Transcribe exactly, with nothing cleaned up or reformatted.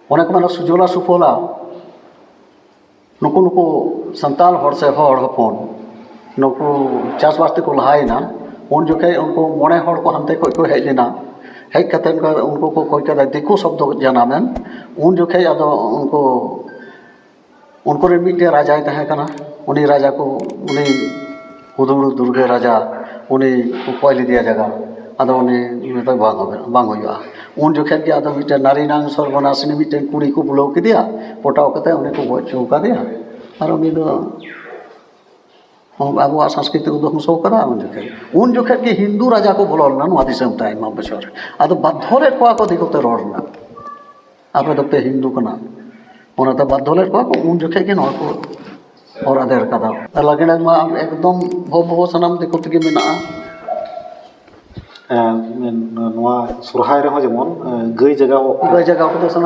ᱚᱱᱮ ᱠᱚ ᱢᱮᱱᱟ ᱥᱩᱡᱚᱞᱟ ᱥᱩᱯᱷᱚᱞᱟ, ᱱᱩᱠᱩ ᱱᱩᱠᱩ ᱥᱟᱱᱛᱟᱲ ᱦᱚᱲ ᱥᱮ ᱦᱚᱲ ᱦᱚᱯᱚᱱ ᱱᱩᱠᱩ ᱪᱟᱥᱵᱟᱥ ᱛᱮᱠᱚ ᱞᱟᱦᱟᱭᱮᱱᱟ᱾ ᱩᱱ ᱡᱚᱠᱷᱮᱡ ᱩᱱᱠᱩ ᱢᱚᱬᱮ ᱦᱚᱲ ᱠᱚ ᱦᱟᱱᱛᱮ ᱠᱷᱚᱡ ᱠᱚ ᱦᱮᱡ ᱞᱮᱱᱟ᱾ ᱦᱮᱡ ᱠᱟᱛᱮ ᱩᱱᱠᱩ ᱠᱚ ᱠᱚᱭ ᱠᱮᱫᱟ ᱫᱤᱠᱩ ᱥᱚᱵᱫᱚ ᱡᱟᱱᱟᱢᱮᱱ᱾ ᱩᱱ ᱡᱚᱠᱷᱮᱡ ᱟᱫᱚ ᱩᱱᱠᱩ ᱩᱱᱠᱩ ᱨᱮᱱ ᱢᱤᱫᱴᱮᱱ ᱨᱟᱡᱟᱭ ᱛᱟᱦᱮᱸ ᱠᱟᱱᱟ᱾ ᱩᱱᱤ ᱨᱟᱡᱟ ᱠᱚ, ᱩᱱᱤ ᱦᱩᱫᱩᱲ ᱫᱩᱨᱜᱟᱹ ᱨᱟᱡᱟ, ᱩᱱᱤ ᱠᱚ ᱠᱚᱭ ᱞᱮᱫᱮᱭᱟ ᱡᱟᱭᱜᱟ᱾ ᱟᱫᱚ ᱩᱱᱤ ᱢᱮᱛᱟᱭ, "ᱵᱟᱝ ᱦᱩᱭᱩᱜᱼᱟ, ᱵᱟᱝ ᱦᱩᱭᱩᱜᱼᱟ᱾" ᱩᱱ ᱡᱚᱠᱷᱮᱡ ᱜᱮ ᱟᱫᱚ ᱢᱤᱫᱴᱮᱱ ᱱᱟᱨᱤᱱᱟᱝ ᱥᱚᱨᱵᱚᱱᱟᱥᱤᱱᱤ ᱢᱤᱫᱴᱮᱱ ᱠᱩᱲᱤ ᱠᱚ ᱵᱩᱞᱟᱹᱣ ᱠᱮᱫᱮᱭᱟ, ᱯᱚᱴᱟᱣ ᱠᱟᱛᱮ ᱩᱱᱤ ᱠᱚ ᱜᱚᱡ ᱦᱚᱪᱚ ᱠᱟᱫᱮᱭᱟ᱾ ᱟᱨ ᱩᱱᱤ ᱫᱚ ᱟᱵᱚᱣᱟᱜ ᱥᱚᱝᱥᱠᱨᱤᱛᱤ ᱠᱚ ᱫᱷᱚᱝᱥᱚ ᱠᱟᱫᱟ᱾ ᱩᱱ ᱡᱚᱠᱷᱮᱡ, ᱩᱱ ᱡᱚᱠᱷᱮᱡ ᱜᱮ ᱦᱤᱱᱫᱩ ᱨᱟᱡᱟ ᱠᱚ ᱵᱚᱞᱚ ᱞᱮᱱᱟ ᱱᱚᱣᱟ ᱫᱤᱥᱚᱢ ᱛᱮ ᱟᱭᱢᱟ ᱵᱚᱪᱷᱚᱨ᱾ ᱟᱫᱚ ᱵᱟᱫᱽᱫᱷᱚ ᱞᱮᱫ ᱠᱚᱣᱟ ᱠᱚ ᱫᱤᱠᱩ ᱛᱮ ᱨᱚᱲ ᱨᱮᱱᱟᱜ, "ᱟᱯᱮ ᱫᱚᱯᱮ ᱦᱤᱱᱫᱩ ᱠᱟᱱᱟ", ᱚᱱᱟᱛᱮ ᱵᱟᱫᱽᱫᱷᱚ ᱞᱮᱫ ᱠᱚᱣᱟ ᱠᱚ᱾ ᱩᱱ ᱡᱚᱠᱷᱮᱡ ᱜᱮ ᱱᱚᱣᱟ ᱠᱚ ᱚᱨ ᱟᱫᱮᱨ ᱠᱟᱫᱟ᱾ ᱟᱨ ᱞᱟᱜᱽᱬᱮ ᱢᱟ ᱮᱠᱫᱚᱢ ᱦᱚ ᱵᱚᱦᱚ ᱥᱟᱱᱟᱢ ᱫᱤᱠᱩ ᱛᱮᱜᱮ ᱢᱮᱱᱟᱜᱼᱟ᱾ ᱮᱸ, ᱱᱚᱣᱟ ᱥᱚᱨᱦᱟᱭ ᱨᱮᱦᱚᱸ ᱡᱮᱢᱚᱱ ᱮᱸ, ᱜᱟᱹᱭ ᱡᱟᱜᱟᱣ ᱚᱠᱛᱚ ᱜᱟᱹᱭ ᱡᱟᱜᱟᱣ ᱠᱚᱫᱚ ᱥᱟᱱᱟᱢ